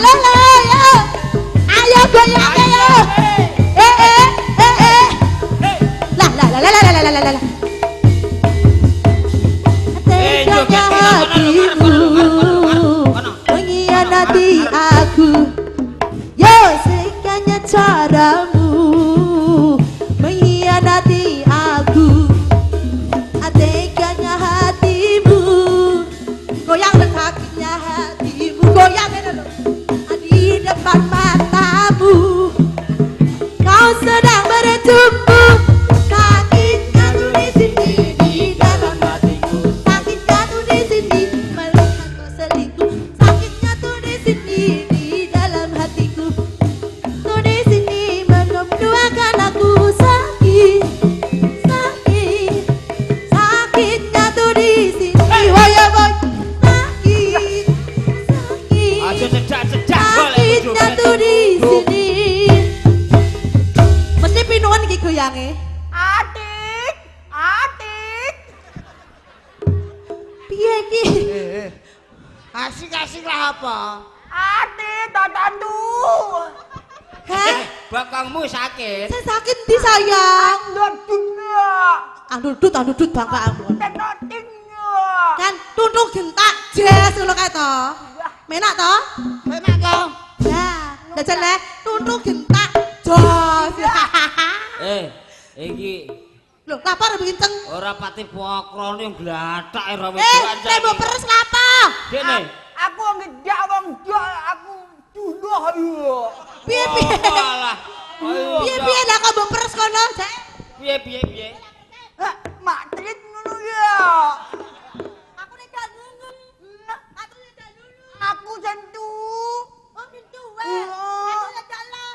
la la ya. Ayo goyang ayo. Eh eh eh eh. La la la la la la la la. Teganya hatimu mengkhianati aku. Yo sekanya caramu mengkhianati aku. Teganya hatimu goyang sakitnya hatimu goyang di depan matamu. Kau sedang bertumbuh. Sakitnya tuh di sini di dalam hatiku. Sakitnya tuh di sini melihat kau selingkuh. Sakitnya tuh di sini di dalam hatiku. Tuh di sini menduakan aku sakit, sakit, sakitnya tuh di sini. Woi woi, sakit, sakit. Aja cedak-cedak sakitnya tuh di sini. Mesti pinuan iki goyange. Atik, atik. Piye iki? Asik-asik lah apa? Atik, tatandu. Hah? Bokongmu sakit. Saya sakit di sayang. Andudutnya. Andudut, andudut bangkamu. Tenotingnya. Kan tuntung gentak jes ngono kae to. Menak to? Penak to? Lah, jajal le tuntung gentak jos. Eh, iki Lho, lapar binceng. ora pati pokrone glathak ora Eh, wedokan. lek mbok peres lapa? Dene. Aku ngedak wong dak aku duluh ya. Piye piye? Alah. Piye piye lah kok mbok peres kono, Cek? Piye piye piye? Hah, mak trit ngono ya. Aku nek gak ngungu. Aku nek gak nungu. Aku sentuh. Oh, sentuh wae. Aku nek gak lah.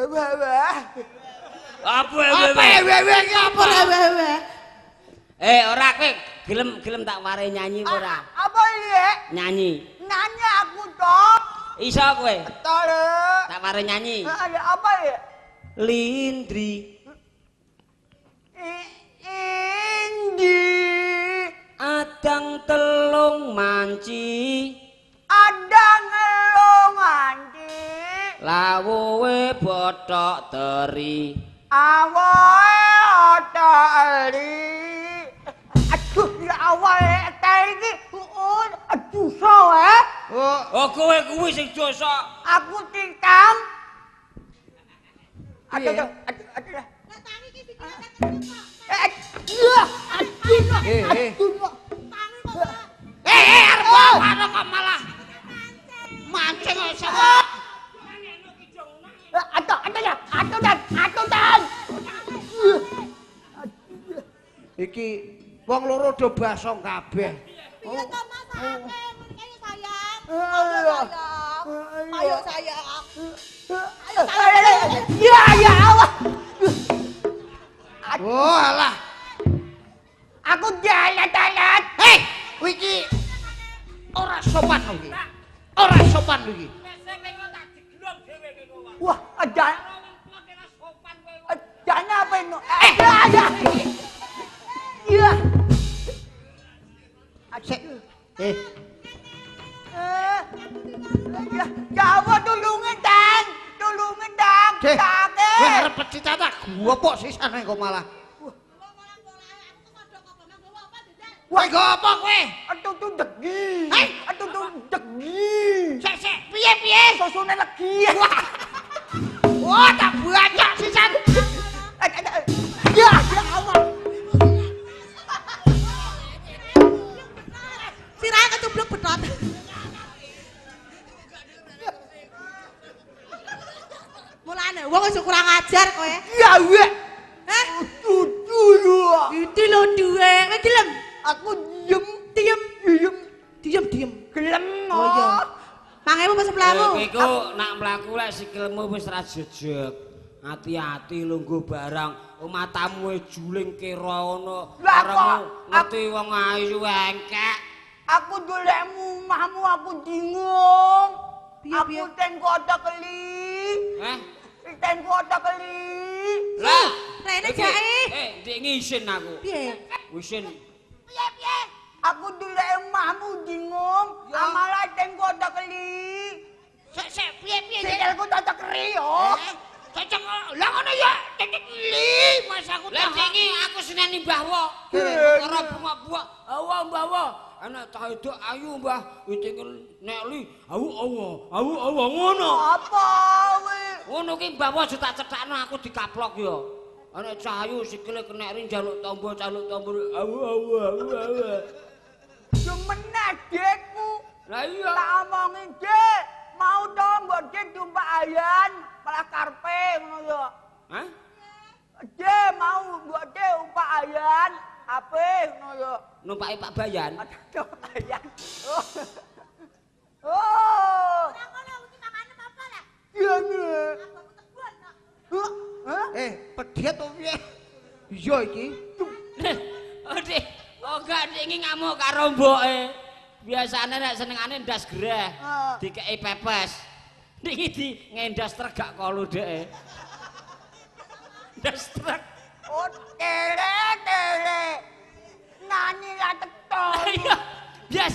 Wah, wah. Apa Apa wewe iki apa? Apa wewe? Eh, ora kowe gelem-gelem tak warai nyanyi apa ora? Apa iki? Nyanyi. Nyanyi aku toh. Iso kowe? Toh le. Tak warai nyanyi. Ada apa ya? Lindri Indi adang telung manci adang ngelung anti lawuhe bothok teri awoe otak eri. Aduh ya awoe teri iki dosa eh. Oh, oh kowe kuwi sing dosa. Aku tikam. Aduh aduh aduh. Lah tangi iki sikile tak kok. Iya, aduh. Eh, eh. Aduh. Tangi kok. Eh, eh, arep apa kok malah mancing kok sama. Aduh, aduh ya, aduh dan, aduh dan. Iki wong loro do basong kabeh. Piye to Mas akeh ayo sayang. Ayo sayang. Ayo sayang. Ayo sayang. Ya, ya Allah. Oh, alah. Aku jalan-jalan. Hei, iki ora sopan iki. Ora sopan iki. Wah, ada. Ada apa ini? Eh, ada. Iya. Sik. Eh, Ya, ya Allah tulungin Dang. Tulungin Dang. Deh. Sakit. Kowe arep pecita tak gopok sisane kok malah. Wah, nggo apa kowe? Aduh tuh degi. Hei. Aduh tuh degi. Sik, sik, piye piye? Susune legi. Wah, tak bacok sisan. Ya, ya Allah. Sirahe kecubluk betot. Mulane wong wis kurang ajar kowe. Ya weh. Hah? Dudu ya. Iki lho duwe. Kowe gelem? Aku diem, Diem, diem, diem, diem. gelem. Oh iya. 1000 apa 10.000? Kowe iku nak mlaku lek sikilmu wis ra jejeg. Hati-hati lungguh barang, matamu juling kira ngono. Lah kok, Karemu ngerti wong ayu engkek. Aku dolekmu omahmu aku bingung. Piye, Aku piye? ten kota keli. Eh? Ten kota keli. Lah, Rene iki, jae. Eh, ndik ngisin aku. Piye? Wisin. Piye piye? Aku dolek omahmu bingung. Amalah ten kota keli. ri yo. Cocok lah ngono ya. Li, Mas aku Lah iki aku seneni Mbah Wo. Ora bungak-bungak. Awa Mbah Wo. Anak cah wedok ayu Mbah, witing nek li, awu awa, awu awa ngono. Apa kuwi? Ngono ki Mbah Wo aja tak cethakno aku dikaplok ya. Anak cah ayu sikile kenek ri njaluk tombo, njaluk tombo. Awu awu awu awu. Yo meneh dekku. Lah iya. Tak omongi Dik, mau to mbok Dik tumpak ayan, malah karpe ngono ya. Hah? Dik mau mbok Dik umpak ayan, ape ngono ya. Numpaki Pak Bayan. Aduh, ayan. Oh. Oh. Ora ngono iki mangane apa lah? Iya. Aku tebuan kok. Hah? Pedhet to piye? Iya iki. Oh, Dik. Oh, enggak, Dik iki ngamuk karo mboke. Biasane nek senengane ndas gereh, dikeki pepes. Niki di ngendas truk gak kolu dheke. Ndas truk. Oh, tere tere. Nani lah teto. Iya. Bias.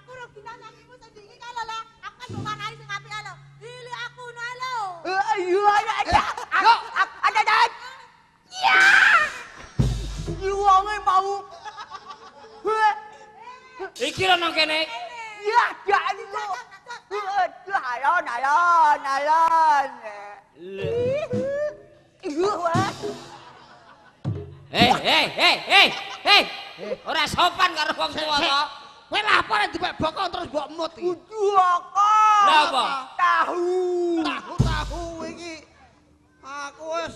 Aku rugi nang nyanyimu sendiri kan lho. Aku kan mbok marahi sing apik lho. Ili aku ngono lho. Iya, ada. Ada ada. Ya. Wonge mau. Iki lho nang kene. Ya, ya iku. Aduh, alon alon alon. Iya, wah. Hei, hei, hei, hei, hei. Ora sopan karo wong tuwa to. Kowe lha apa nek dipek bokong terus mbok mut iki? Kudu kok. Lha apa? Tahu. Tahu-tahu iki. Aku wis.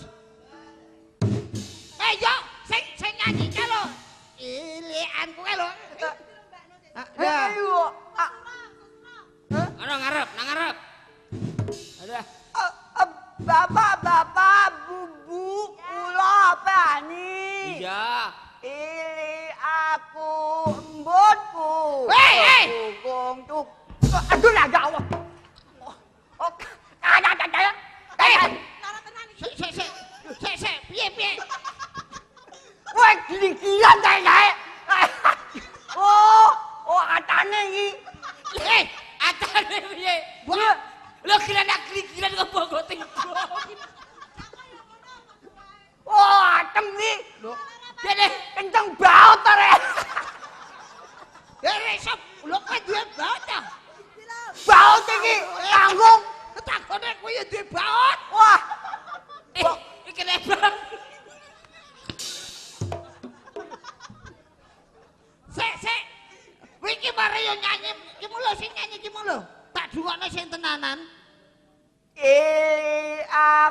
Yo, sing sing nyanyi ka lho. Ilikanku kae lho. Ayo. Ana ngarep, nang ngarep. Aduh. Bapak-bapak, bu-bu, kula apani? Iya. Ili aku embutku. Hei, hei. Gong tuk. Aduh lah ya Allah. Oh, ada ada ada. Eh, Lara tenan iki. sik sik sik. Sik sik, piye piye? Wah, gili-gilian kae. Oh, oh atane iki. Eh, atane piye? Wah, Lho gila gili-gilian kok mbok tiba. Oh, atem iki. lho. Dene Kenceng baut ta rek. Eh, sop, lho kowe duwe baut ta? Baut iki tanggung. Takone kowe ya duwe baut. Wah, iki lebar. Sik sik. Kowe iki mare yo nyanyi, iki lho sing nyanyi iki lho. Tak dungokne sing tenanan.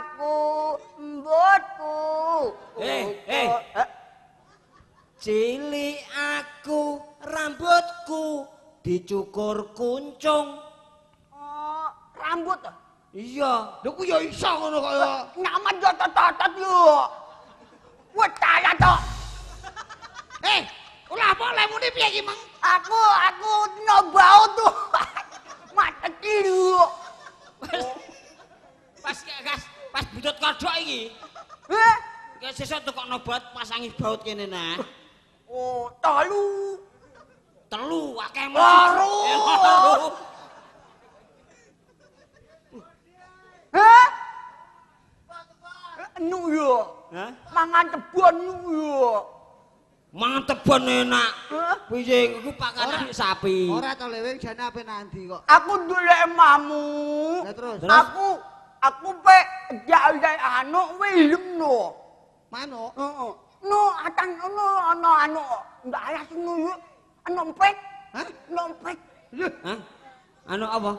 Aku embutku. Eh, eh. Cilik aku rambutku dicukur kuncung. Oh, rambut. Iya. Lho ku yo iso ngono kaya. Nyaman yo tetot yo. Wah, salah to. Eh, ora apa lemune piye iki, Mang? Aku no baut tuh. Mata tiru. Pas pas butut kodhok iki. Heh. Iki sesuk tukokno baut pasangi baut kene nah. Oh, telu. Telu akeh Loro. Loro. Heh. Nu yo. Hah? Mangan tebon nu yo. Mangan tebon enak. Hah? Piye iku pakanan sapi. Ora to lewing jane ape nandi kok. Aku ndolek mamu. Lah terus? Aku pe jak anu wilem no. Manuk. Heeh. No atan no ana anu ndak alas nu yo. Anu empet. Hah? Anu empet. Hah? Anu apa?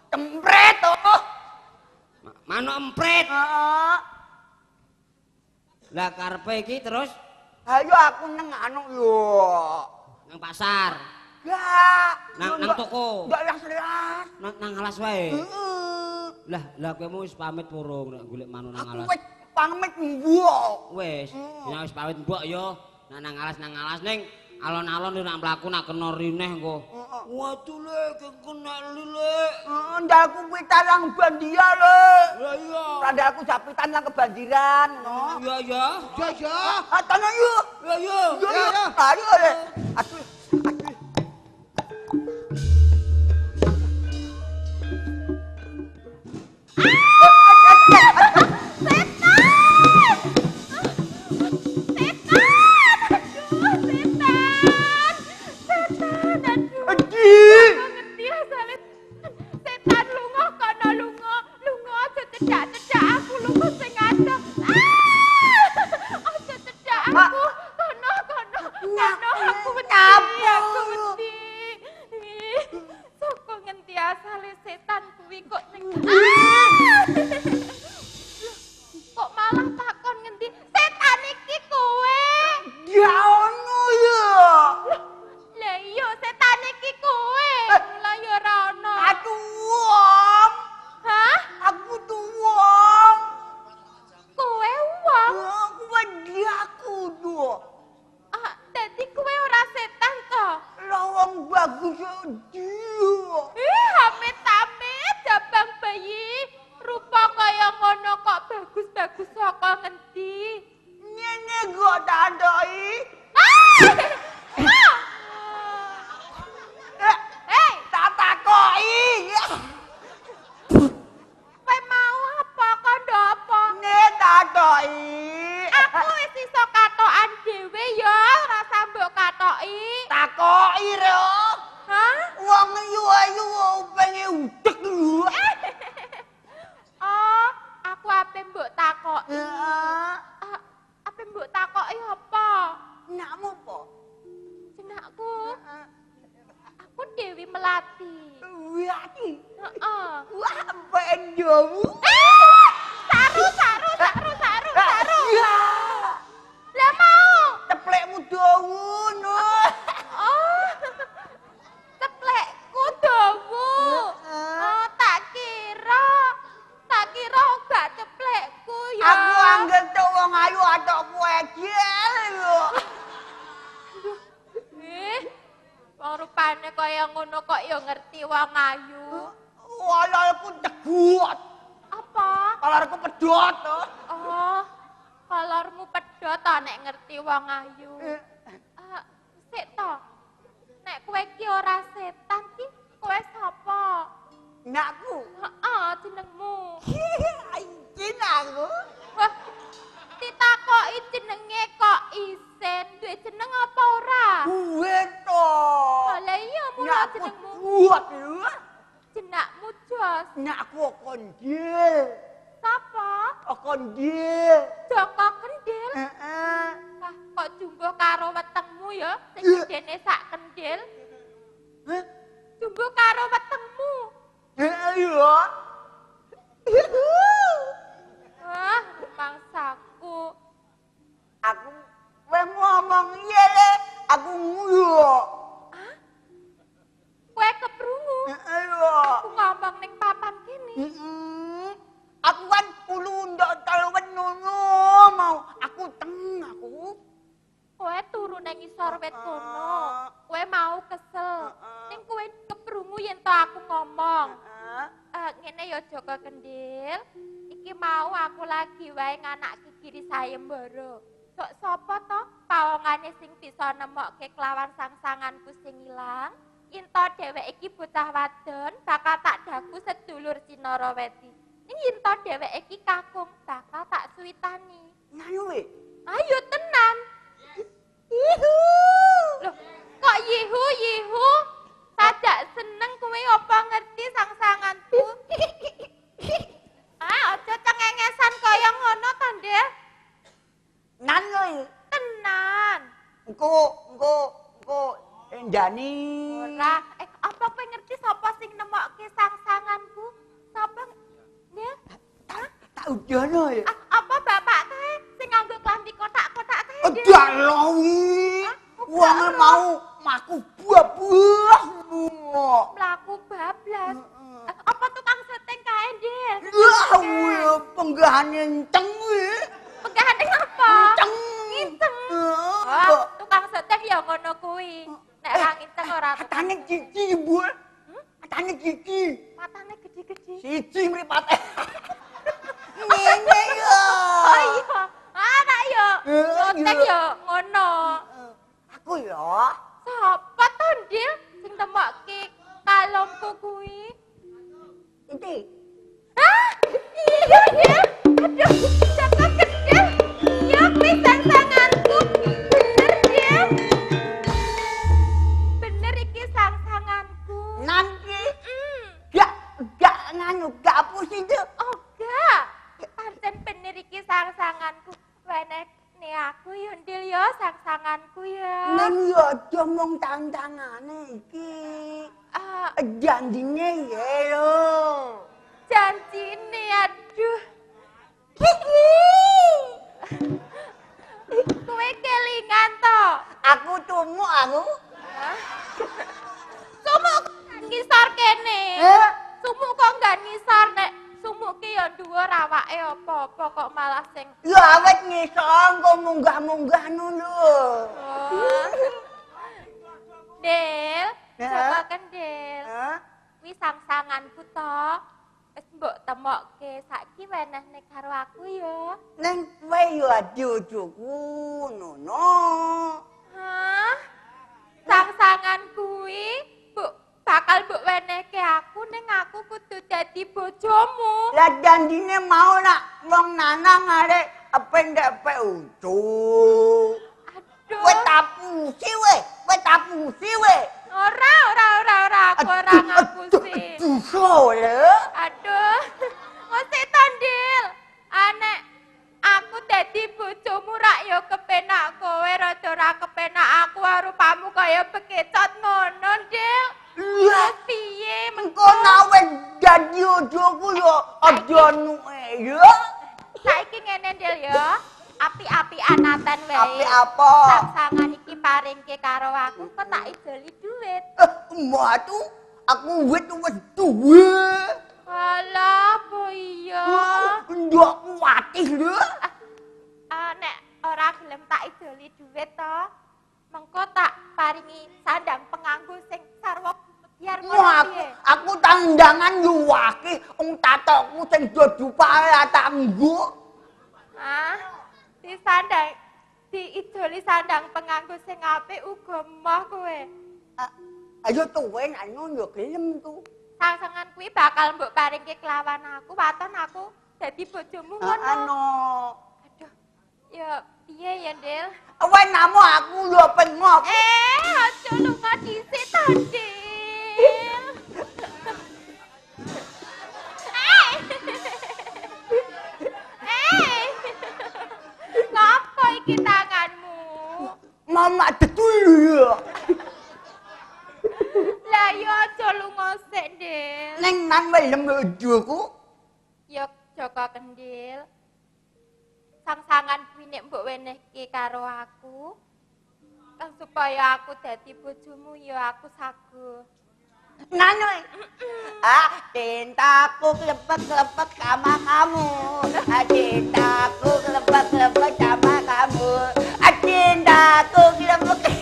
Tempret to. Manuk emprit. Heeh. Lah karepe iki terus Ayo aku nang anu yo. nang pasar, Gak. Nang toko. Ndak las-las. nang alas wae. Heeh. Lah, lah kowe mau wis pamit urung nek golek manuk nang Aku alas. wis pamit mbok. Wis, ya wis pamit mbok yo. Nang alas ning alon-alon yo nak mlaku nak kena rineh engko. Waduh le, kena li le. Heeh, ndakku pitan nang bandia le. Lah iya. Randalku japitan nang kebanjiran no. Iya iya. Yo yo. Atane yo. Iya iya. Yo yo. Ayo le. Aduh. Aduh. asale setan kuwi kok ning kok malah takon ngendi setan iki kowe? Ya ono ya. Lah iya setan iki kowe. Lah ya ora ono. Aku wong. Hah? Aku tuh wong. Kowe wong? Aku wedi aku tuh. Ah, dadi kowe ora setan to? Lah wong bagus dia. Ih, amit-amit jabang bayi. Rupa kaya ngono kok bagus-bagus saka ngendi? Ngene kok tandai. Ah! Hei, tak takoki. Kowe mau apa kandha apa? Ne takoki. Aku wis iso katokan dhewe ya, ora usah mbok katoki. Takoki rek. Hah? Wong ayu-ayu pengen udek lho. Oh, aku ape mbok takoki. Heeh. Ape mbok takoki apa? Nakmu apa? Jenakku. Aku Dewi Melati. Melati? Heeh. Wah, penjomu. Saru, saru, saru, saru, saru. Iya. Lah mau. Ceplekmu dawa no. Oh. Ceplekku dawa. Oh, tak kira. Tak kira gak ceplekku ya. Aku anggere tok wong ayu atokku ejel lho. Wong rupane kaya ngono kok ya ngerti wong ayu. Walalku tegut. Apa? Kolorku pedhot to. Oh, kolormu pedhot to nek ngerti wong ayu. Sik to. Nek kowe ki ora setan ki kowe sapa? Nakku. Heeh, jenengmu. Izin aku. Wah, ditakoki jenenge kok isin. Duwe jeneng apa ora? Duwe to. Lah iya mula jenengmu. Kuat lho. Jenakmu Jos. Nakku Kondil. Sapa? Kondil. Joko Kendil? Heeh. Wah, kok jumbo karo wetengmu ya sing gedene sak kendil. Hah? Jumbo karo wetengmu. Heeh iya. Wah, mangsaku. Aku kowe ngomong iya le, aku nguyu. Hah? Kowe keprungu? Heeh iya. Aku ngomong ning papan kene. Heeh. Aku kan ulu ndok telwen ngono mau. Aku teng aku. Kowe turu nang isor wit kono. Kowe mau kesel. Ning kowe keprungu yen to aku ngomong. Ngene ya Joko Kendil. Iki mau aku lagi wae nganake giri sayembara. Sok sapa to pawongane sing bisa nemokke kelawan sangsanganku sing ilang? Yen to dheweke iki bocah wadon bakal tak daku sedulur Cinaraweti. Ning yen to dheweke iki kakung bakal tak suwitani. Nganu we? Ayo tenan. Yihu. Loh, kok yihu yihu? Sajak seneng kowe apa ngerti sangsanganku? Ah, aja cengengesan kaya ngono to, Ndil. Nan kowe. Tenan. Engko engko engko ndani. Ora, apa kowe ngerti sapa sing nemokke sangsanganku? Sapa? Ndil? Tak udono ya. Apa bapak kae sing nganggo klambi kotak-kotak kae? Ndak lho wi. Wong mau mlaku bablas. Mlaku bablas. Apa tukang syuting kae, Ndil? Lah, penggahane enceng kuwi. Penggahane apa? Enceng. Nginceng. Oh, tukang syuting ya ngono kuwi. Nek ora nginceng ora. Matane gigi, Bu. Matane gigi. Matane gede-gede. Siji mripate. Ngene ya. Oh iya. Ah, tak yo. Syuting yo ngono. Aku ya. Sapa to, Ndil, sing temokke kalungku kuwi? Iki. Hah? Iya, iya. Aduh, Joko Kendil. Iya, kuwi sangsanganku. Bener, Ndil. Bener iki sangsanganku. Nanti. Gak, gak nganu, gak pusing itu. Oh, gak. Pancen bener iki sangsanganku. Wene aku yo Ndil yo sangsanganku ya. Nang yo aja mung tantangane iki. Janjine ya lho. Janjine aduh. Kowe kelingan to? Aku tumuk aku. Sumuk kok ngisor kene. Sumuk kok nggak ngisor nek sumuk ki ya dhuwur awake apa-apa kok malah sing ya awet ngisor kok munggah-munggah ngono lho. Oh. Del, coba kendel. Kuwi sang-sanganku to. Wis mbok temokke saiki wenehne karo aku ya. Neng kowe yo adi-ojoku ngono. Hah? Sang-sangan kuwi mbok bakal mbok wenehke aku ning aku kudu dadi bojomu. Lah janjine mau nak wong lanang arek pendek-pendek ucu. Aduh. Kowe tapusi we, kowe tapusi we. Ora, ora, ora, ora, aku ora ngapusi. Aduh, lho. Aduh. Ngose to, Ndil. Anek aku dadi bojomu rak ya kepenak kowe rada ora kepenak aku rupamu kaya bekecot ngono, Ndil. Iya. Piye mengko nawe dadi bojoku ya aja nuke ya. Saiki ngene, Ndil ya. Api-apian aten wae. Api apa? Sang-sangan iki paringke karo aku kok tak ijoli duit. Matu, aku wit wis duwe. Alah, apa iya? Ndok kuwatih lho. Nek ora gelem tak ijoli duit to, mengko tak paringi sandang penganggo sing sarwa biar ngono piye. Aku tandangan yo akeh, wong tatokku sing do dupake tak nggo. Ah. Disandang diijoli sandang penganggo sing apik uga emoh kowe. Ayo tuwe nek ngono yo gelem tu. Sang-sangan kuwi bakal mbok paringke kelawan aku, waton aku dadi bojomu ngono. Ano. Aduh. Ya piye ya, Ndil? Awen namo aku yo pengok. Aja lunga dhisik to, Ndil. Ngapa iki tanganmu? Mama betul ya. Lah ya aja lunga sik, Ndil. Neng nan welem bojoku. Ya Joko Kendil. Sang-sangan kuwi nek mbok wenehke karo aku, kan supaya aku dadi bojomu ya aku saguh. Nanu. Ah, cintaku klepek-klepek sama kamu. Ah, cintaku klepek-klepek sama kamu. Ah, cintaku klepek.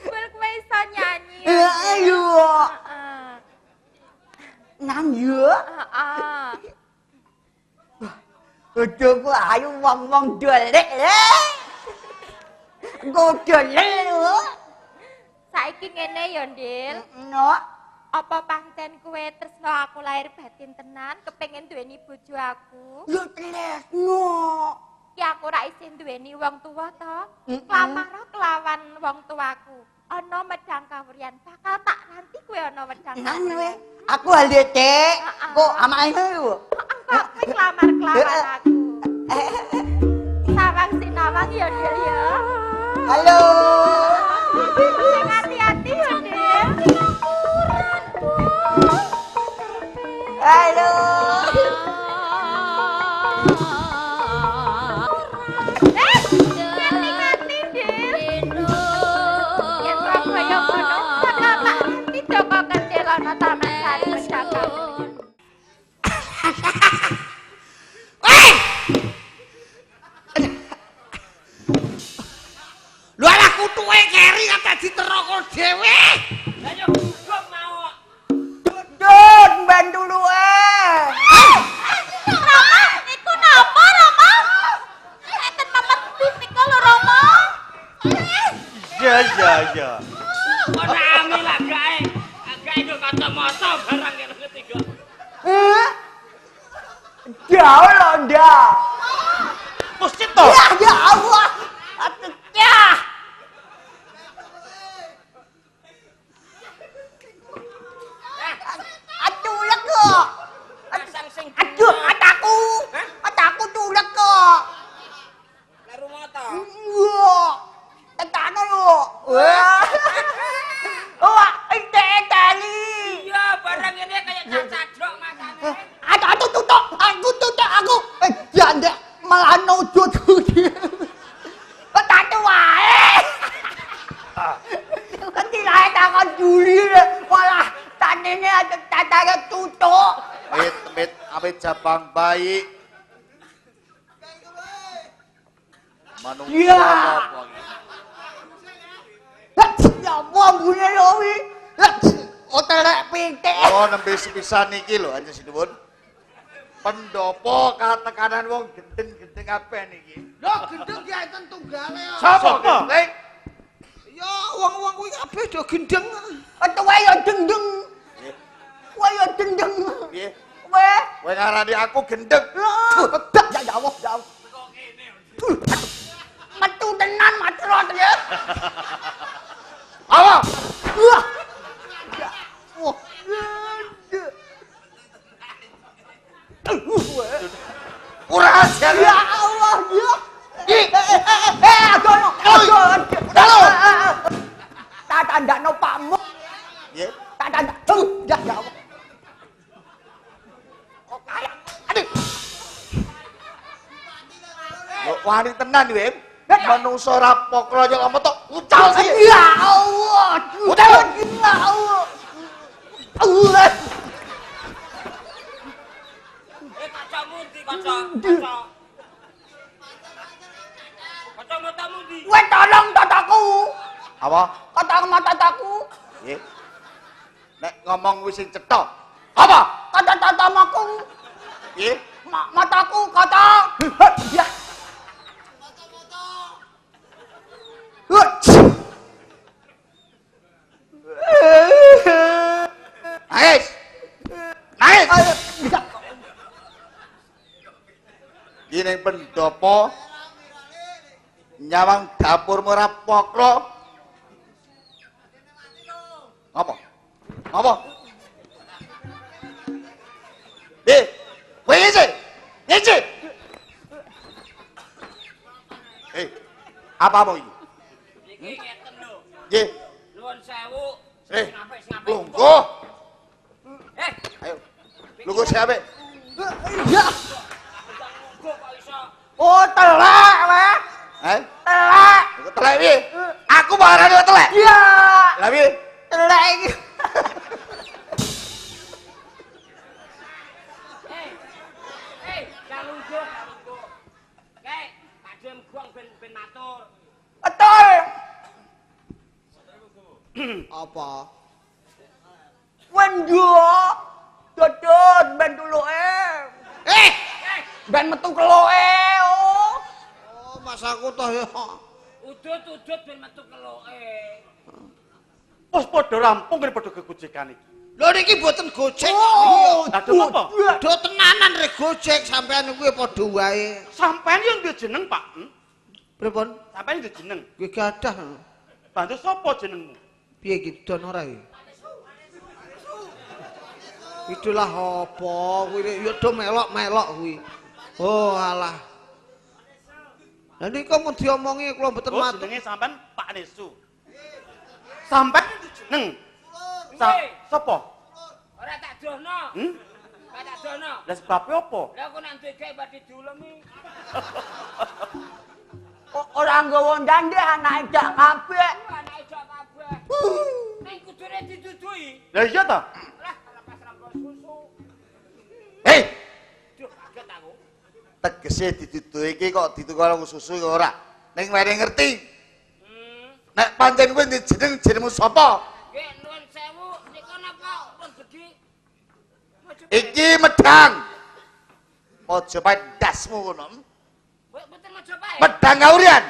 Bel kowe iso nyanyi. Ayo. Nan yo. Heeh. Bojoku ayu wong-wong dolek. Engko dolek lho. Saiki ngene ya, Ndil. No. Apa pancen kowe tresno aku lahir batin tenan, kepengin duweni bojo aku? Ya tresno. Ki aku ora isin duweni wong tuwa to. Klamar kelawan wong tuaku. Ana medang kawuryan, bakal tak nanti kowe ana wedang. Nan we, aku halete kok amake lho. Kok kowe klamar kelawan aku. Sawang sinawang ya, Ndil ya. Halo. Sing hati-hati ya, Ndil. Halo. Ngati-ngati, Ndil. Yen kaya ngono, bakal tak nanti Joko Kendil ana Taman Sari Medang Kawuryan. Weh! Lho alah kutuke keri kan dadi terokol dhewe. Lah yo gugup mau. Dut, ben dulu eh. Rama, iku napa, Rama? Enten memet niku lho, Rama. Iya, iya, iya. Ora ame lah gae. Gae kok kacamata barang kene ketiga. Jauh loh, ndak. Mesti to. Ya, ya Allah. Aduh, ya. Aduh, lek kok. Aduh, ataku. Ataku tulek kok. Kleru mata. Iya. Tetano lho. Wah. Wah. Matine tatare tutuk. Mit amit jabang bayi. Manungsa apa iki? Ya apa ambune kuwi? Oh telek pitik. Oh nembe sepisan iki lho anjen sinuwun. Pendopo katekanan wong gendeng-gendeng kabeh niki. Lho gendeng ki enten tunggale kok. Sapa gendeng? Ya wong-wong kuwi kabeh do gendeng. Kowe ya gendeng. Kowe ya gendeng. Piye? Kowe kowe ngarani aku gendeng. Ya Allah, ya Allah. Metu tenan matrot ya. Apa? Wah. Wah. Kurang ajar. Ya Allah, ya. Adono. Adono. Tak tandakno pakmu. Nggih. Tak tandak. Ya ya Allah. Kok kaya. Aduh. Kok wani tenan kowe. Manungsa ora pokro yo metu ucal sih. Ya Allah. Ucal. Ya Allah. Allah. Kacamu ndi kaca? Kaca. Kacamatamu ndi? Kowe tolong tataku. Apa? Kacamataku. Nggih. Nek ngomong wis sing cetha. Apa? Kacamataku. Nggih. Mataku kaca. Ya. Nangis. Nangis. Iki ning pendopo nyawang dapurmu ora pokro. Ngapa? Ngapa? Kowe ngece. Ngece. Apa mau iki? Iki ngeten lho. Nggih. Nuwun sewu. Sing apik sing apik. Lungguh. Ayo. Lungguh sing apik. Iya. Lungguh kok iso. Oh, telek kowe. Eh? Telek. Telek piye? Aku marani kok telek. Iya. Lah piye? Telek iki. Gak lungguh, gak lungguh. Kae, Pak Dem guang ben matur. Betul. Apa? Wendo. Dodot ben tuluke. Ben metu keloke. Oh. Oh, mas aku toh ya. Udut-udut ben metu keloke. Wis padha rampung kene padha gegojekan iki. Lho niki mboten gojek. Oh, Lah apa? Do tenanan re gojek sampean kuwi padha wae. Sampean yo duwe jeneng, Pak. Pripun? Sampean duwe jeneng. Nggih gadah. Bantu sapa jenengmu? Piye iki don ora iki? Itulah apa kuwi ya do melok-melok kuwi. Oh alah. Lah niku mun diomongi kula mboten matur. Jenenge sampean Pak Nesu. Sampean duwe jeneng. Sapa? Ora tak dohno. Ora tak dohno. Lah sebabe apa? Lah kok nang duwe gawe badhe diulemi. Ora nggawa ndande anake jak kabeh. Anake jak kabeh. Ning kudune didudui. Lah iya ta? Lah lepas rambut susu. Hei. Duh kaget aku. Tegese didudui iki kok ditukar susu ora. Ning wene ngerti. Nek pancen kowe jeneng jenengmu sapa? Nggih nuwun sewu nika napa pun begi. Iki Medang. Mojopahit ndasmu kono. Mboten Mojopahit. Medang Kaurian.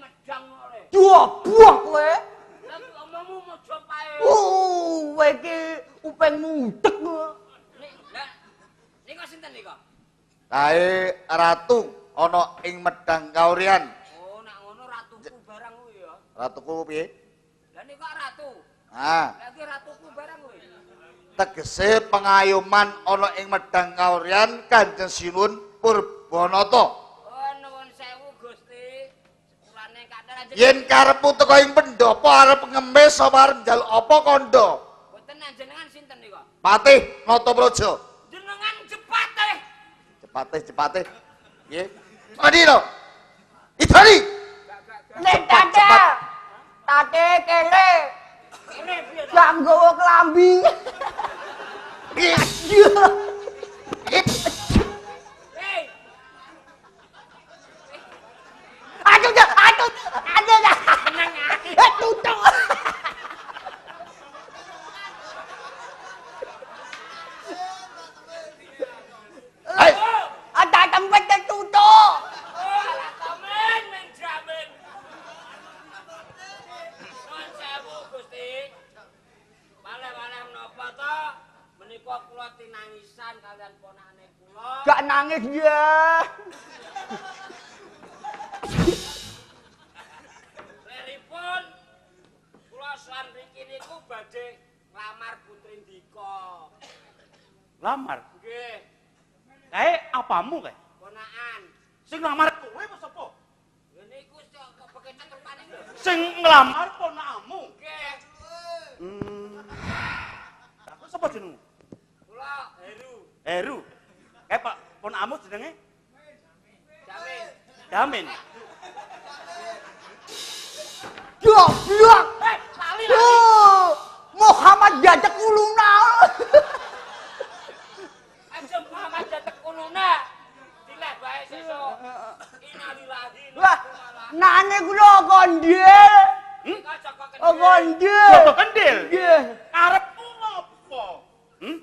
Medang ore. Dua buah kowe. Lah omongmu Mojopahit. Oh, kowe iki upengmu udek. Lah nika sinten nika? Kae ratu ana ing Medang Kaurian. Oh, nak ngono ratuku barang kuwi ya. Ratuku piye? Lah nika ratu. Ah. Lah iki ratuku barang kuwi. Tegese pengayoman ana ing Medang Kaurian Kanjeng Sinuwun Purbanata. Oh, nuwun sewu Gusti. Sepurane kathah lanjut. Yen karepmu teko ing pendopo arep ngemis apa arep njaluk apa kandha? Mboten jenengan sinten nika? Patih Natapraja. Jenengan Jepatih. Jepatih, Jepatih. Nggih. Adi lho. Idoni. Nek tate. Tate kene. Kene piye to? Gak nggawa klambi. Piye? Piye? Aduh, aduh, aduh. Tenang ae. Tutup. Hei. Ada tempat tutup. Oh, alah komen men jamin. Nuwun sewu Gusti. Malih-malih menapa to? Menika kula tinangisan kalian ponakane kula. Gak nangis ya. Leripun kula sowan mriki niku badhe nglamar putri Ndika. Lamar. Nggih, Kae apamu kae? ponakan. Sing nglamar kowe apa sapa? Lha niku kok bekecet rupane lho. Sing nglamar ponakanmu. Nggih, Aku sapa jenengmu? kula Heru. Heru. Kae Pak ponakanmu jenenge Jamin. Damin. Goblok. Eh, lali lali. Oh, Muhammad Jajak Uluna. Aja Muhammad Jajak Uluna. Dileh bae sesuk. Innalillahi. Wah, nane kula kondil. Joko Kendil. Oh, kondil. Joko Kendil. Nggih. Karepmu ngopo? Hmm?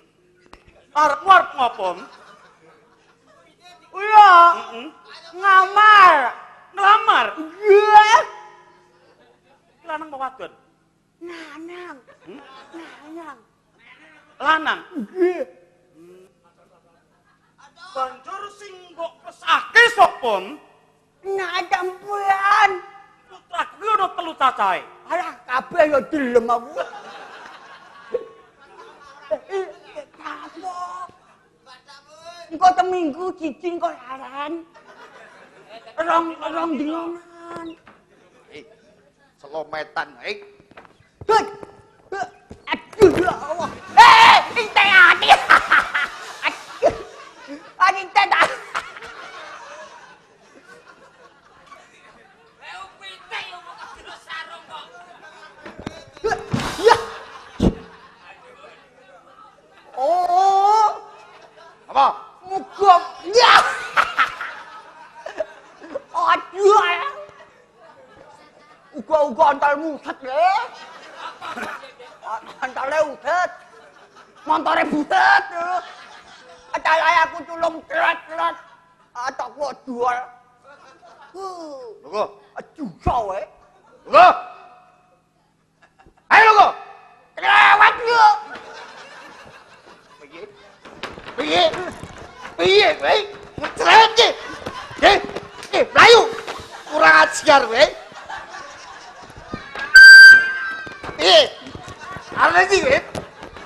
Karepmu arep ngopo? Iya, Heeh. ngamar. Nglamar. Nggih. Lanang apa wadon? Nanang. Nanang. Lanang. Nggih. Banjur sing mbok pesake sapa? Nak campuran. Putraku ki ana telu cacahe. Alah, kabeh ya delem aku. Kapok. Engko teminggu siji engko laren. Rong rong dinonan. Eh, selometan eh. Hut. Aduh ya Allah. Eh, entek ati. Aduh. Ati entek. Eh, pitik yo kok terus sarung kok. Ya. Oh, Apa? muga. Ya. Aduh. Uga-uga antalmu buset le. Antale uset. Montore buset. Antale aku tulung tret-tret. Atok kok jual. Lungguh. Aduh, sawe. Lungguh. Ayo lungguh. Lewat yo. Piye? Piye? Piye kowe? Ngecret iki. Eh, eh, mlayu. Kurang ajar kowe. Piye? Arep iki kowe?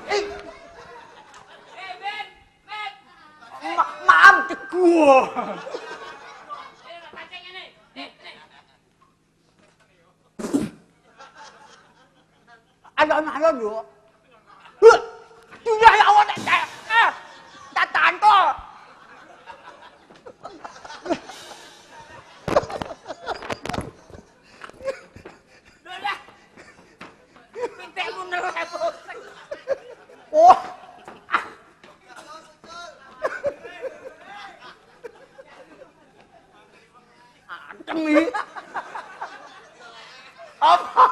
Eh, Eh, Ben, Ben. Maam teguh. Eh, pancing ngene. Eh, eh. Alon-alon yo. Huh. Dunia ya Allah tak tak tak tantol. Lho lah. Pitikmu neleh bosek. Oh. Anteng iki. Apa?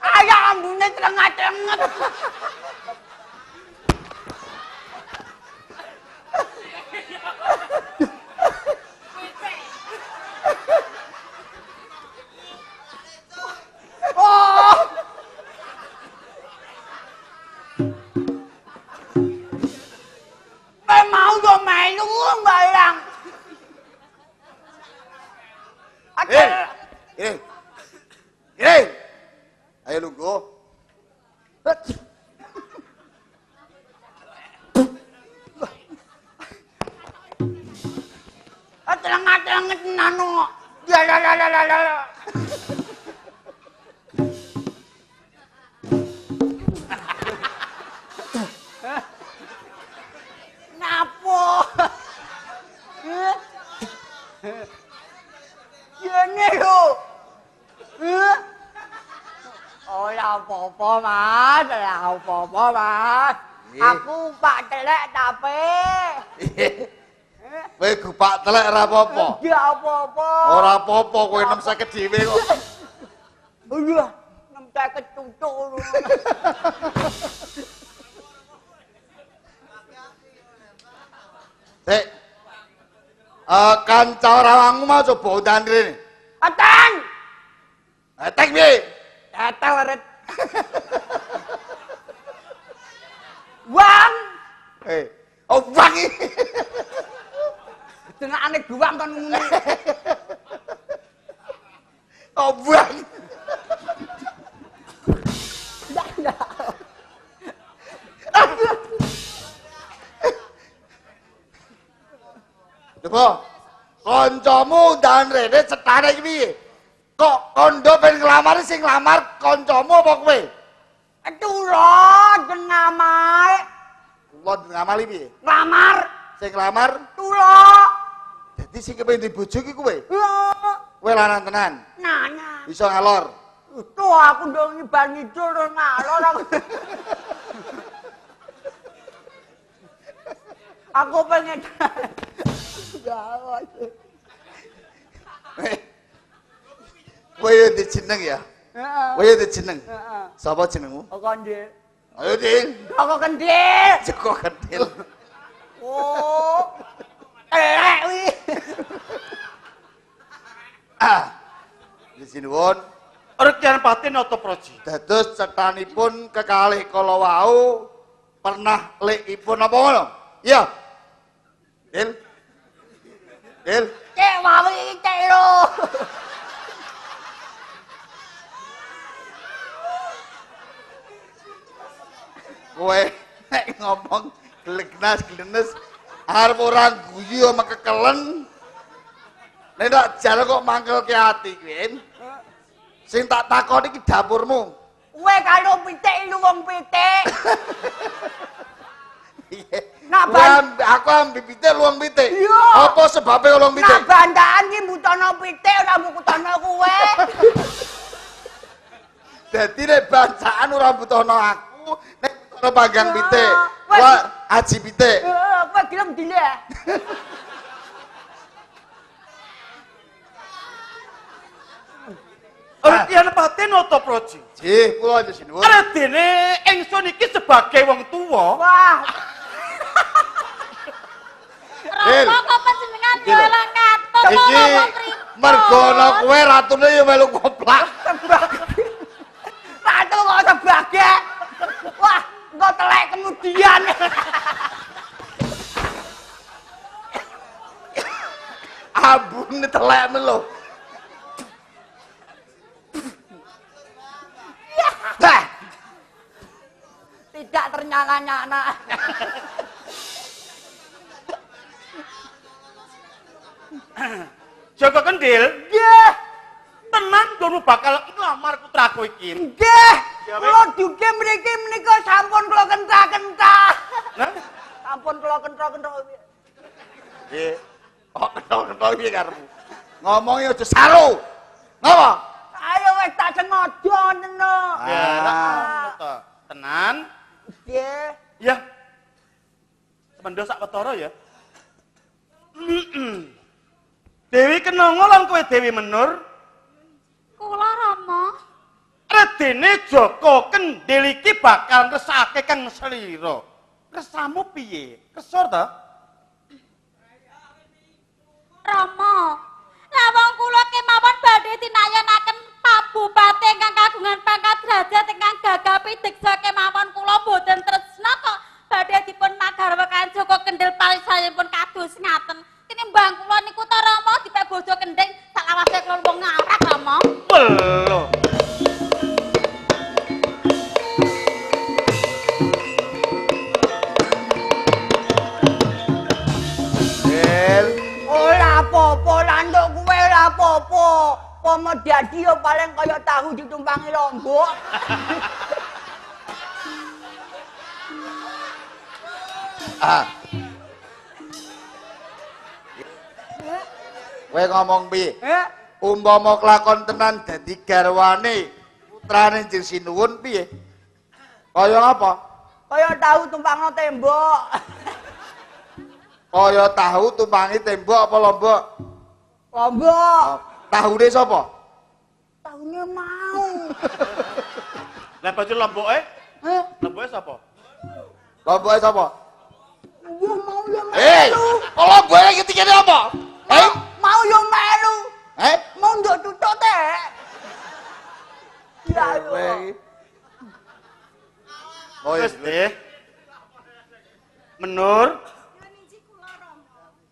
Ayah ambune trengat-trenget. Pitik. Oh. Kowe mau yo melu barang. eh. Eh. Eh. Ayo lungguh. Trengat-trenget nano. Ya la la la la la. Napa? Yene lho. Ora apa-apa, Mas. Ora apa-apa, Mas. Aku pak telek tape. Kowe gupak telek ora apa-apa. Ya apa-apa. Ora apa-apa kowe 650 dhewe kok. Iya, 650 cucuk. Sik. Kanca rawangmu mau coba undan rene. Ateng. Ateng piye? Tetel ret. Wang. Oh wang iki. Jenengane guwang kon ngene. Oh wang. Coba kancamu undan rene cetane iki piye? Kok kondo ben nglamar sing nglamar kancamu apa kowe? Turun ngamai. Kula ngamali piye? Nglamar. Sing nglamar Tula. Dadi sing kepengin dibojo iki kowe? Iya. Kowe lanang tenan. Nana. Iso ngalor. Itu aku ndong ngibar ngidul terus ngalor aku. Aku pengen. Ya. Kowe yo dijeneng ya? Heeh. Kowe yo dijeneng. Heeh. Sapa jenengmu? Joko Kendil. Ayo, Dil. Joko Kendil. Joko Kendil. Oh. Elek kuwi. Ah. Sinuwun. Rekyan Pati Nata Praji. Dados cetanipun kekalih kala wau pernah lekipun apa ngono? Iya. Dil. Dil. Cek wae iki cek lho. Kowe nek ngomong glegnas glenes arep ora guyu sama kekelen. Nek tak jare kok mangkelke ati kuwi. Sing tak takoni iki dapurmu. Kowe karo pitik lu wong pitik. Nah, aku ambil pitik luang pitik. Iya. Apa sebabnya luang pitik? Nah, bantaan iki mbutono pitik ora mbutono kowe. Dadi nek bancaan ora mbutono aku, nek mbutono panggang pitik. Wah, aji pitik. Heeh, kowe gelem dileh. Rekyan Pati Nata Praji. Nggih, kula sinuwun. Redene ingsun iki sebagai wong tuwa. Wah. Rama kok panjenengan yo ora katut iki mergo ana kowe ratune yo melu koplak. Ratu kok sebagai. Wah, engko telek kemudian. Ambune telek men lho. Tidak ternyala-nyala. Joko Kendil, nggih. Tenang kono bakal nglamar putraku iki. Nggih. Kula duge mriki menika sampun kula kentah-kentah. Nah, sampun kula kentah-kentah. Nggih. Kok kentah-kentah piye karepmu? Ngomongi aja saru. Ngapa? Ayo wis tak sengaja ngono. Ya, tenan. Nggih. Ya. Semendo sak petara ya. Dewi Kenongo lan kowe Dewi Menur. Kula Rama. Redene Joko Kendil iki bakal ngresake kang slira. Resamu piye? Kesor ta? Rama. Lah wong kula kemawon badhe tinayanaken Pak Bupati ingkang kagungan pangkat derajat ingkang gagah pideksa kemawon kula boten tresna kok badhe dipun magarwakaken Joko Kendil palisayipun kados ngaten. Tinimbang kula niku ta Rama dipek bojo kendhing saklawase kula wong ngarak Rama. Lho. Ora apa-apa lantuk kowe ora apa-apa. Pomo dadi yo paling kaya tahu ditumpangi lombok. Ah. Kowe ngomong piye? Eh? Umpama kelakon tenan dadi garwane Putrane Jeng Sinuwun piye? Kaya apa? Kaya tahu tumpangno tembok. Kaya tahu tumpangi tembok apa lombok? Lombok. Oh, tahune sapa? Tahune mau. Lah baju lomboke? Heh? Lomboke sapa? Lomboke sapa? Yo mau yo melu. Eh, kok lomboke iki tikene apa? Eh, mau yo melu. Eh, mau nduk tutuk teh. Ya yo. Oh, wis deh. Menur.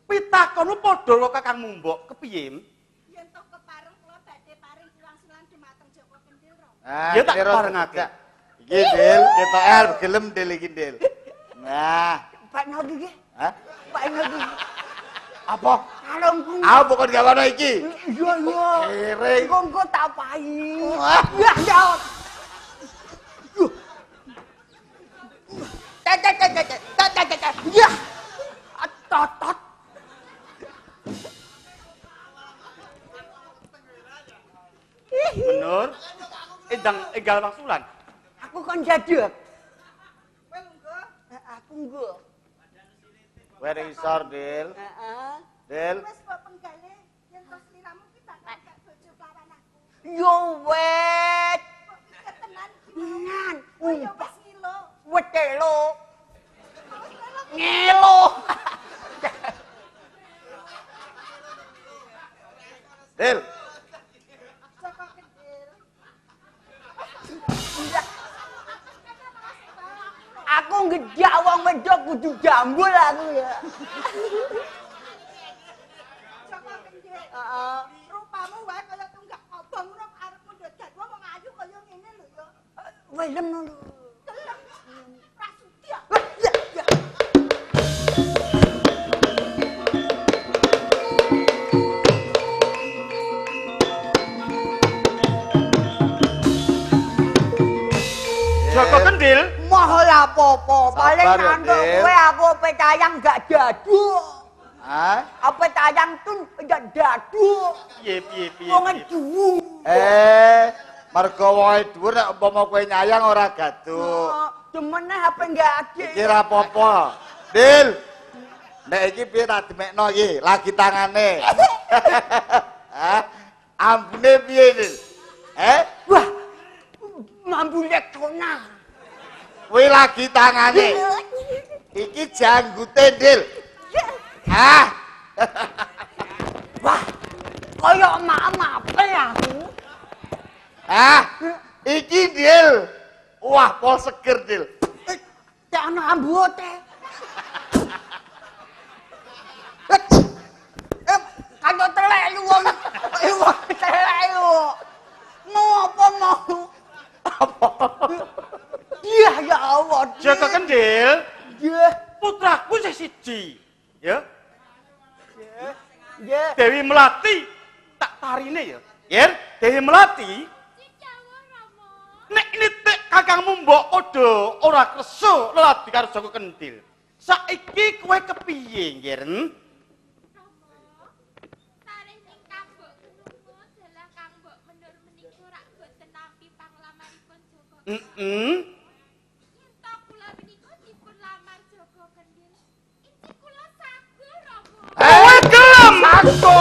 Pitakonmu padha karo Kakangmu mbok, kepiye? Yen toh kepareng kula badhe paring wangsulan dumateng Joko Kendil, Rama. Nah, ya tak parengake. Iki, Dil, ketok arep gelem Dil iki, Dil. Nah, Pak Nyogi iki. Hah? Pak Nyogi. Apa? Kalungku. Aku bukan gawana iki. Iya, iya. Kere. Engko tak pai. Ya, ya. Tet tet tet tet tet tet tet. Ya. Totot. Menur. Endang enggal wangsulan. Aku kon jaduk. Kowe lungguh. Aku nggo. Kowe ning isor, Dil. Heeh. Dil. Wis mbok penggale yen to sliramu ki bakal gak bojo plawan aku. Yo wet. Kok pikir tenan? Tenan. Yo wis ngilo. Wetelo. Ngelo. Dil. Joko Kendil. Aku ngejak wong wedok kudu jambul aku ya. Joko Kendil. Heeh. Rupamu wae kaya tunggak obong ngono arep mundhut garwa wong ayu kaya ngene lho ya. Welem lho. Gelem. Prasudi. Ya, ya. Joko Kendil. Moh lah apa-apa, paling Sabar ya, nantuk Dil. kowe aku ape tayang gak jaduk. Hah? Ape tayang tun gak jaduk. Piye piye piye. Wong dhuwur. Eh, mergo wonge dhuwur nek umpama kowe nyayang ora gaduk. Demene ape gak adik. Iki ra apa-apa. Dil. Nek iki piye tak demekno iki, lagi tangane. Hah? Ambune piye, Dil? Eh? Wah. Mambu leksona. Kuwi lagi tangane. Iki janggute, Dil. Hah? Wah. Kaya emak-emape aku. Hah? Iki, Dil. Wah, pol seger, Dil. Tak ana ambute. Kalau telek lu wong, wong telek lu. Mau apa mau? Apa? Iya ya Allah. Joko Kendil, Iya. putraku sing siji. Ya, Iya. Dewi Melati tak tarine ya. Yer, Dewi Melati. Nek nitik kakangmu mbok padha ora kersa leladi karo Joko Kendil. Saiki kowe kepiye, Nger? Sareh ning Kang Mbok Kenuwun dalah Kang Mbok Menur menika rak boten nampi panglamaripun Joko. Heeh. Yen to kula menika dipun lamar Joko Kendil. Inci kula saguh, Rama. Kowe gelem aku.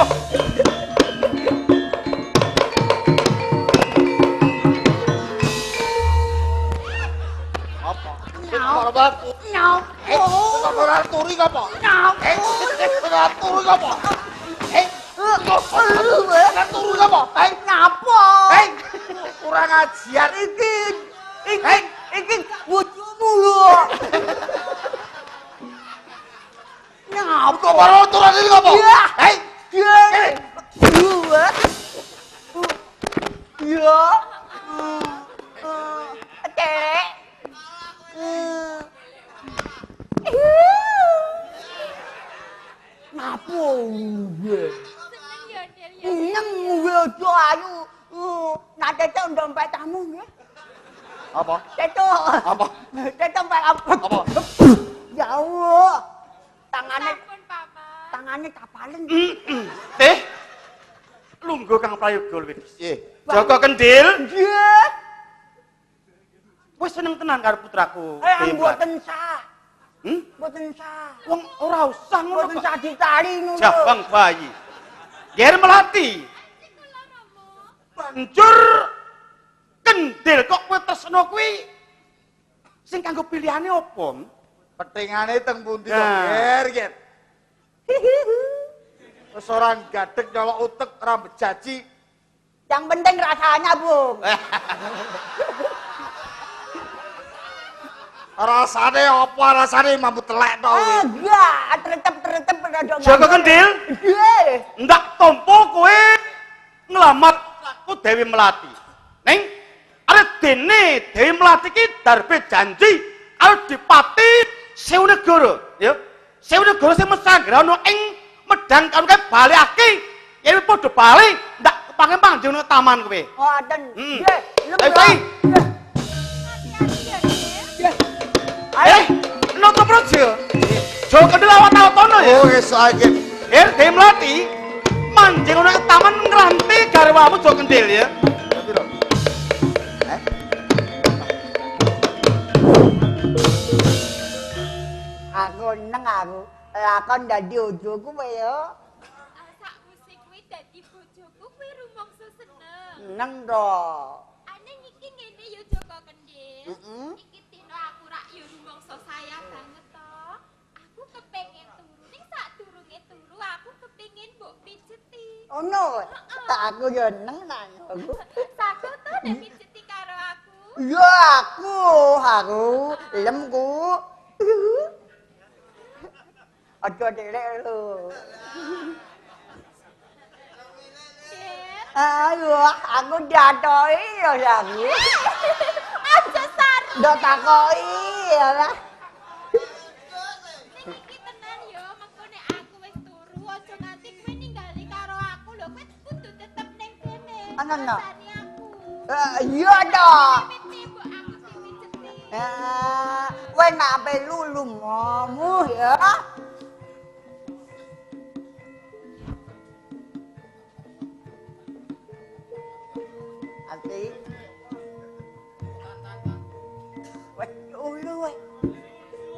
Apa? Apa aku? Nyapa? Ora turu iki apa? Nyapa? Ora turu iki apa? Ora turu iki apa? Nyapa? Kurang ajar Iki iki iki bojomu lho. Nyapa? Kok ora turu iki apa? Iya. Hei, Iya. Iya. Telek. Ngapa gue? Seneng ya, Del ya. Neng gue aja ayu. Nah tetok ndang petamu nggih. Apa? Tetok. Apa? Tetok pet apa? Apa? Ya Allah. Tangane Sampun, Paman. tangane kapalen. Teh. Lungguh Kang Prayoga luwih. Piye? Joko Kendil, Nggih. seneng tenan karo putraku. Eh, mboten sah. Mboten sah. Wong ora usah ngono. Mboten sah ditari ngono. Jabang bayi. Ger Melati. Banjur Kendil kok kowe tresno kuwi sing kanggo pilihane apa? Petingane teng pundi to, Ger, Ger? Wis ora gadeg nyolok utek ora bejaji. Yang penting rasanya, Bung. Rasane apa? Rasane mambu telek to kuwi. Enggak, tretep-tretep rada. Joko Kendil? Nggih. Ndak tompo kowe nglamar aku Dewi Melati. Ning arep dene Dewi Melati ki darbe janji karo Dipati Sewunegara, ya. Sewunegara sing mesanggrana ing Medang karo kae balekake yen padha bali ndak kepanggih manjing nang taman kowe. Ngoten. Nggih. Ayo saiki. Ayo, Noto Praja. Joko Kendil awat-awatono ya. Oh, wis saiki. Dewi Melati manjing ana taman ngranti garwamu Joko Kendil ya. Aku neng aku lakon dadi bojoku kowe ya. Sakwise kuwi dadi bojoku kowe rumangsa seneng. Neng to. Ane iki ngene ya Joko Kendil. Iki dina aku rak ya rumangsa saya banget to. Aku kepengin turu ning sadurunge turu aku kepengin mbok pijeti. Ono. Aku ya neng nang aku. Saku to nek pijeti karo aku. Ya aku lemku. Aja delek lho. Ayo, aku diatoki lho aku. Aja saru. Ndak takoki ya lah. Ning iki tenan yo, mengko nek aku wis turu aja nganti kowe ninggali karo aku lho, kowe kudu tetep ning kene. Ana no. Aku. Iya to. Mbok aku dipijeti. Kowe nak ape lulu momu ya. Ati. Wes ulu weh.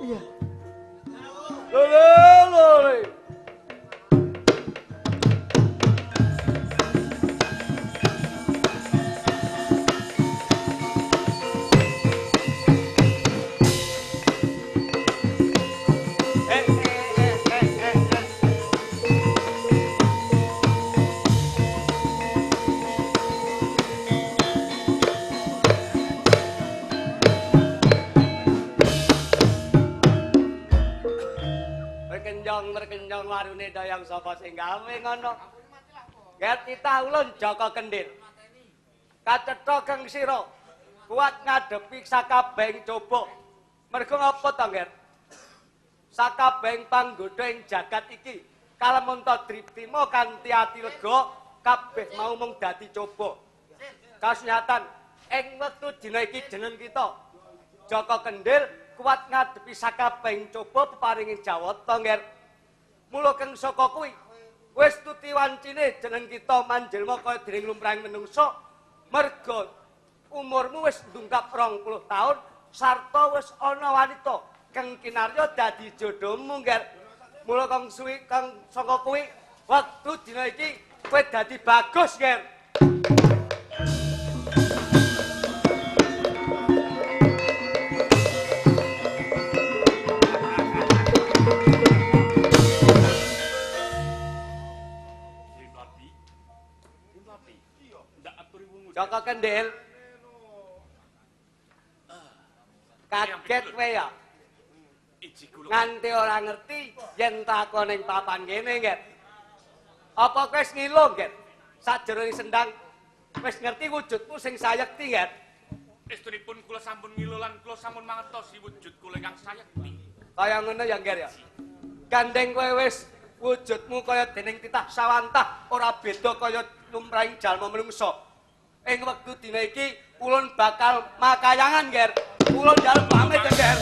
Iya. Lho lho. Merkenyong warune dayang sapa sing gawe ngono. Get titah ulun Joko Kendil. Kacetha keng sira kuat ngadepi sakabehing coba. Mergo ngapa to, Nger? Sakabehing panggodha ing jagat iki kalemunta driptima kanthi ati lega kabeh mau mung dadi coba. Kasunyatan ing wektu dina iki jeneng kita Joko Kendil kuat ngadepi sakabehing coba peparinging Jawata, Nger. Mula keng saka kuwi wis tuti wancine jeneng kita manjelma kaya dening lumrahing menungsa merga umurmu wis ndungkap 20 taun sarta wis ana wanita keng kinarya dadi jodohmu, Nger. Mula kang suwi kang saka kuwi wektu dina iki kowe dadi bagus, Nger. Joko Kendil. Kaget kowe ya. Nganti ora ngerti yen takon ning papan kene, Nger. Apa kowe wis ngilo, Nger? Sajroning sendang wis ngerti wujudmu sing sayekti, Nger. Estunipun kula sampun ngilo lan kula sampun mangertosi wujud kula ingkang sayekti. Kaya ngono ya, Nger ya. Gandeng kowe wis wujudmu kaya dening titah sawantah ora beda kaya lumrahing jalma menungsa. Ing wektu dina iki ulun bakal makayangan, Nger. Ulun njaluk pamit, Nger.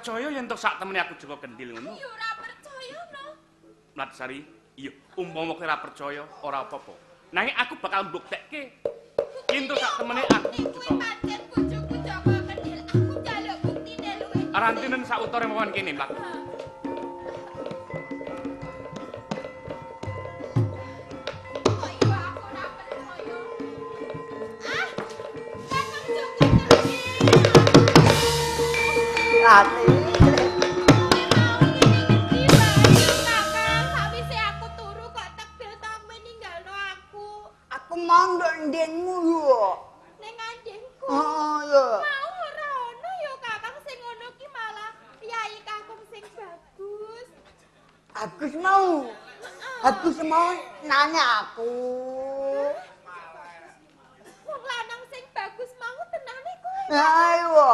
percaya yen to sak temene aku Joko Kendil ngono. Ya ora percaya no. Mlatisari, iya, umpama kowe ora percaya ora apa-apa. Nanging aku bakal mbuktekke yen to sak temene aku Joko. Pancen bojoku Joko Kendil, aku njaluk buktine luwe. Rantinen sautore mawon kene, Mlat. Kok iya aku ora percaya. Ah, Kakang Joko Kendil. Ati. Sawise aku turu kok tekbil to kowe ninggalno aku. Aku mau nduk ndengmu yo. Ning andengku. Heeh yo. Mau ora ono ya Kakang sing ngono ki malah piyai kakung sing bagus. Agus mau. Agus mau nanya aku. Wong lanang sing bagus mau tenane kowe. Ayo.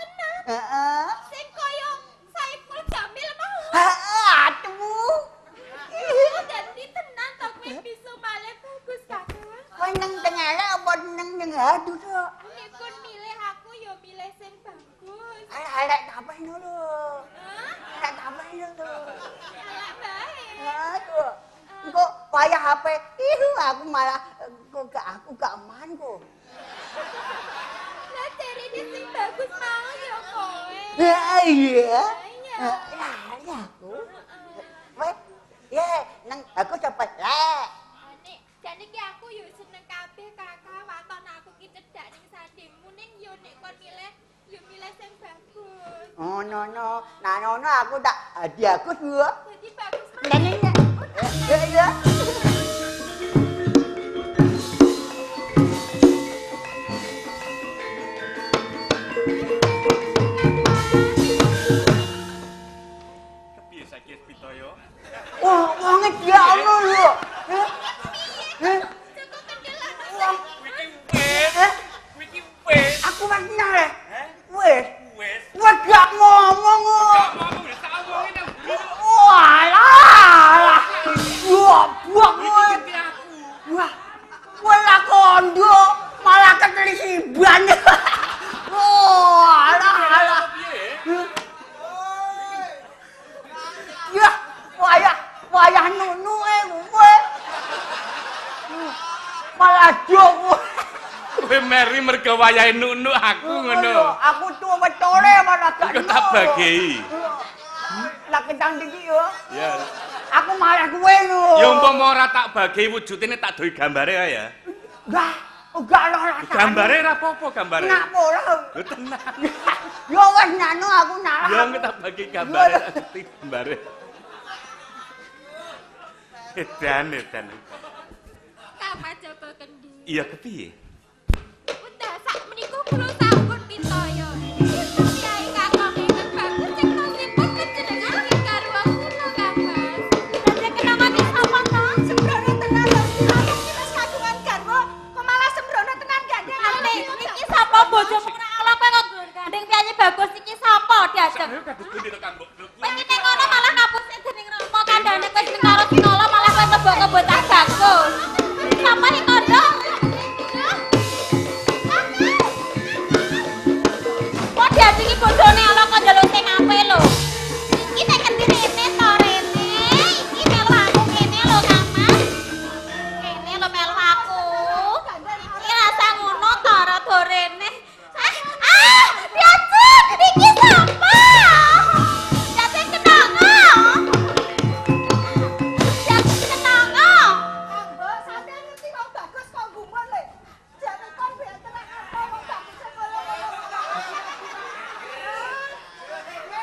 Tenan. Heeh. Sing kaya Saiful Jamil mau. Heeh, aduh. Dadi tenan to kowe bisa malih bagus Kakang. Kowe nang tengah apa nang tengah aduh to. Nek kon milih aku ya milih sing bagus. Arek apa ngono? Hah? Arek apa ngono? Elek bae. Aduh. Engko wayah HP, ihu aku malah kok gak aku gak aman kok. Lah jarine sing bagus mau ya kowe. Ya iya. Iya. Ya ya aku. Weh, ya nang aku cepet lek. Nek jane ki aku yo seneng kabeh Kakak, waton aku ki cedhak ning sandingmu ning yo nek kon milih yo milih sing bagus. Oh no no, nah no no aku tak hadiah aku dua. Dadi bagus mau. Neng neng. Ya ya. Kepiye saiki wis Pitaya? Wah, wonge dia ono lho. Heh? Joko Kendil ana Wong, Kuwi wis, eh, kuwi wis. aku wis nyale. Heh? Wis. Wis. Wes gak ngomong kok. Gak ngomong wis tak omongi nang mburi. Walah. Alah. Buak Kuwi kowe. ngerti aku. Wah. Kowe lah kondo malah ketelisiban. Oh, alah alah. Piye? Ya, wayah wayah nunuke kowe. Malah do kowe. Kowe meri mergo wayahe nunuk aku ngono. Aku tuwa wetore malah gak. Iku tak bagei. Lah ketang iki yo. Ya. Aku malah kowe lho. Ya umpama ora tak bagei wujudine tak doi gambare ae ya. Enggak, enggak lah rasane. Gambare ora apa-apa gambare. Nak ora. Lho tenang. Ya wis nyanu aku nalah. Ya engko tak bagi gambare, tak ngerti gambare. Edan, edan. Kang Joko Kendil. Iya kepiye? Udah sak menika kula sampun pitaya. Kyai Kakung ingkang bagus cektasipun panjenengan garwa kula Kang Mas. Raja kenangan iki sapa to? Sembrono tenan lho. Aku iki wis kagungan garwa, kok malah sembrono tenan gandeng. Ane iki sapa bojomu ora ala kowe kok gandeng piyayi bagus iki sapa diajeng. Ayo kados pundi to Kang Mbok? Kowe iki ning ngono malah ngapusi dening Rama kandhane kowe seneng karo Sinala malah kowe mlebok bocah bagus. Sapa sing kandha? Kok diajengi bojone ala kok njaluk sing apik lho. Iki nek kendi rene to rene, iki melu aku kene lho Kang Mas. Kene lho melu aku. Iki rasa ngono to rada rene. Ah, ah, diajeng iki sapa? Diajeng kenanga. Diajeng kenanga. Mbok sampeyan ngerti wong bagus kok gumun le. Jane kon ben tenan apa wong bagus ngono.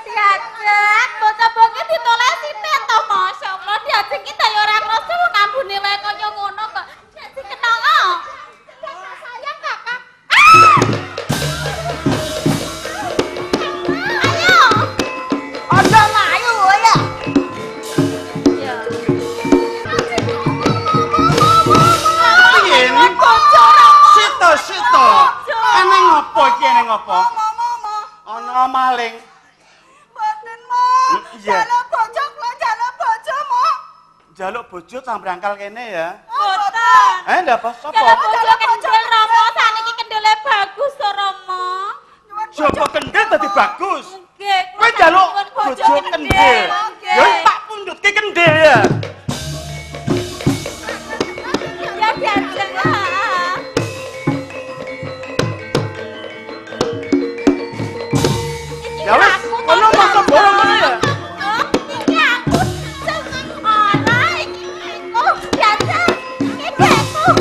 Diajeng, bocah-bocah ditoleh sithik to, masyaallah. Diajeng ki daya ora krasa wong ambune wae kaya ngono kok. Diajeng kenanga. Sayang Kakak. Ah! Ayo. Aja mayu ya. Ya. Piye? Sito, sito. Eneng apa iki eneng apa? Momo mo. Ana maling. Mboten mo. Iya. Jaluk bojo kula jaluk bojo mo. Jaluk bojo sambrangkal kene ya. Boten. Eh, ndak apa sapa? Jaluk bojo kendel Rama, saniki kendele bagus to Rama. Joko Kendil dadi bagus. Nggih. Kowe njaluk bojo kendhil. Ya tak pundhutke kendhil ya. Ya diajeng. Ya wis, kono masa borong ngono ya. Iki aku ora iki aku diajeng. Iki aku.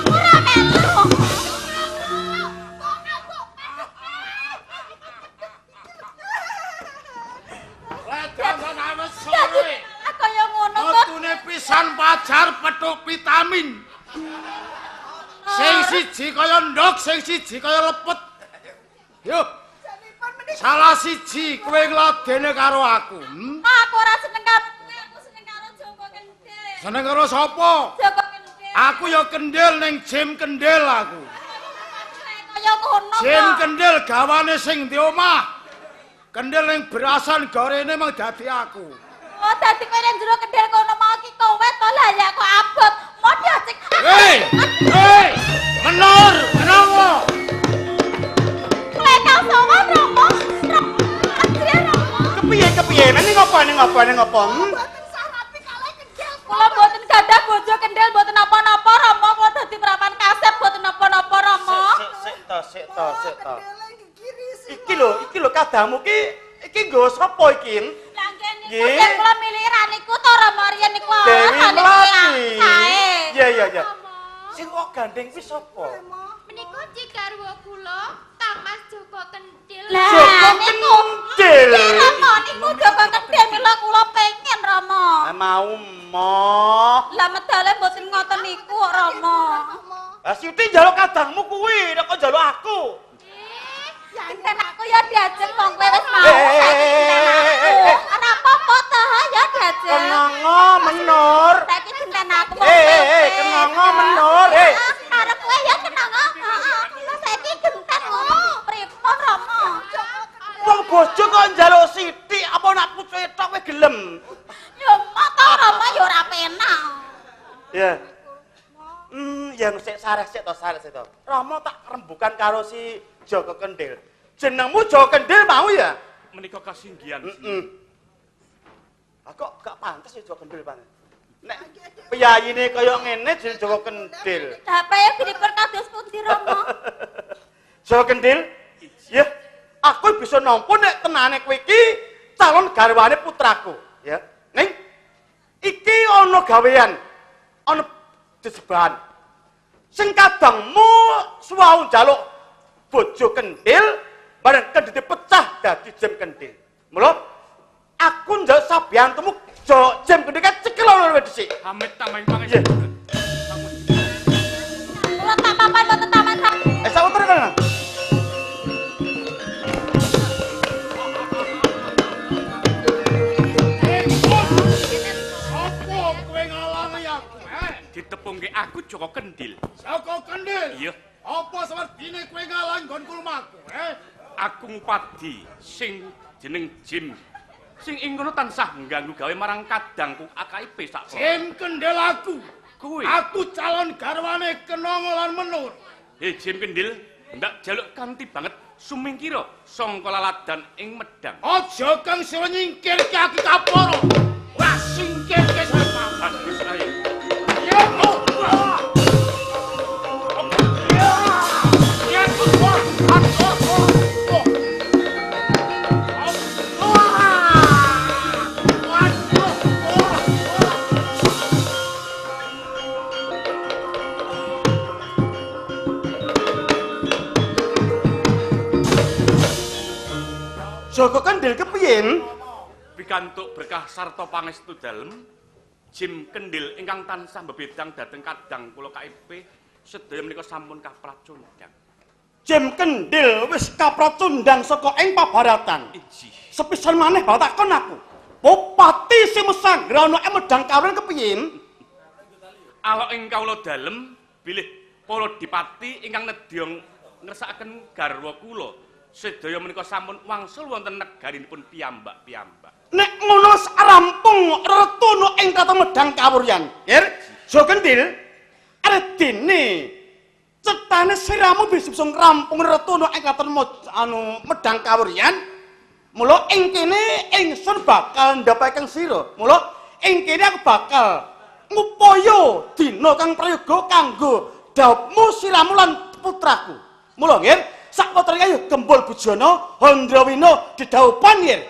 Ora melu. Kaya ngono kok. Otune pisan pacar petuk vitamin. Sing siji kaya ndok, sing siji kaya lepet. Yo. Salah siji kowe ngladene karo aku. Aku ora seneng karo kowe, aku seneng karo Joko Kendil. Seneng karo sapa? Joko Kendil. Aku ya kendil ning Jim Kendil aku. Kaya ngono kok. Jim Kendil gawane sing di omah. Kendil ning berasan gorene mang dadi aku. Oh, dadi kowe ning jero kendil kono mau ki kowe to lah ya kok abot. Mau diajeng. Hei! Hei! Menur, kenapa? Kowe kang sowan Rama. Rama. Kepiye kepiye? Ning ngopo ning ngopo ning ngopo? Mboten sarapi kalih kendhil. Kula mboten gadah bojo kendil mboten napa-napa Rama, kula dadi prawan kasep mboten napa-napa Rama. Sik sik to, sik to, sik to. Iki lho kadamu ki iki nggo sapa iki? Lah nggih niku sing kula milih ra niku to Rama riyen niku. Dewi Melati. Sae. Iya iya iya. Sing kok gandeng kuwi sapa? Menika cigarwa kula Kang Mas Joko Kendil. Joko Kendil. Rama niku Joko Kendil mila kula pengen Rama. Ah mau moh. Lah medale mboten ngoten niku kok Rama. Lah Siti njaluk kadangmu kuwi, nek kok njaluk aku. Genten aku ya diajeng wong kowe wis mau saiki genten aku. Ora apa-apa ta ya diajeng. Kenanga menur. Saiki genten aku wong kowe. Kenanga menur. Arep kowe ya kenanga. Heeh. Lah saiki genten ngono pripun Rama? Wong bojo kok njaluk sithik apa nak pucuke tok kowe gelem? Ya moh to Rama ya ora penak. Ya. Ya sik sareh sik to, sareh sik to. Rama tak rembukan karo si Joko Kendil. Jenengmu Joko Kendil mau ya? Menika kasinggihan. Heeh. Ah kok gak pantes ya Joko Kendil pantes. Nek piyayine kaya ngene jeneng Joko Kendil. Lah peye pripun kados pundi Rama? Joko Kendil? Ya, aku bisa nampa nek tenane kowe iki calon garwane putraku, ya. Ning iki ana gawean, ana jejebahan. Sing kadangmu suwau njaluk bojo kendil, bareng kendile pecah dadi Jim Kendil. Mula aku njaluk sabiyantumu Jim Kendil kan cekel ngono dhisik. Amit tambahin pangestu. Kula tak papan mboten taman sak. Sak utur kono. Sopo kowe ngalangi aku, eh? Ditepungke aku Joko Kendil. Joko Kendil? Iya. Apa sewedine kowe ngalangi nggonku lumaku, eh? Aku ngupadi sing jeneng Jim. Sing ing kono tansah ngganggu gawe marang kadangku AKIP sak. Jim Kendil aku. Kowe. Aku calon garwane Kenanga lan Menur. He Jim Kendil, ndak jaluk kanthi banget sumingkira sangka laladan ing Medang. Aja kang sira nyingkirke aku kapara. Ora singkirke sapa. Bagus ae. Ya, oh. Ya, Joko Kendil kepiye? Pikantuk berkah sarta pangestu dalem Jim Kendil ingkang tansah bebedang dhateng kadang kula KIP sedaya menika sampun kapracundang. Jim Kendil wis kapracundang saka ing pabaratan. Injih. Sepisan maneh bakal takon aku. Bupati sing mesanggrana ing Medang Kawren kepiye? Alok ing kawula dalem bilih para dipati ingkang nedya ngersakaken garwa kula sedaya menika sampun wangsul wonten negarinipun piyambak-piyambak. Nek ngono wis rampung retuna ing tata Medang Kawuryan. Yer, Joko Kendil, ardine Cetane siramu bisa bisa ngrampung retu ana ing kraton anu Medang Kawuryan. Mula ing kene ingsun bakal ndapake sira. Mula ing kene aku bakal ngupaya dina kang prayoga kanggo dhaupmu siramu lan putraku. Mula nggih, sakwetone ayo gembul bujana Handrawina didhaupan nggih.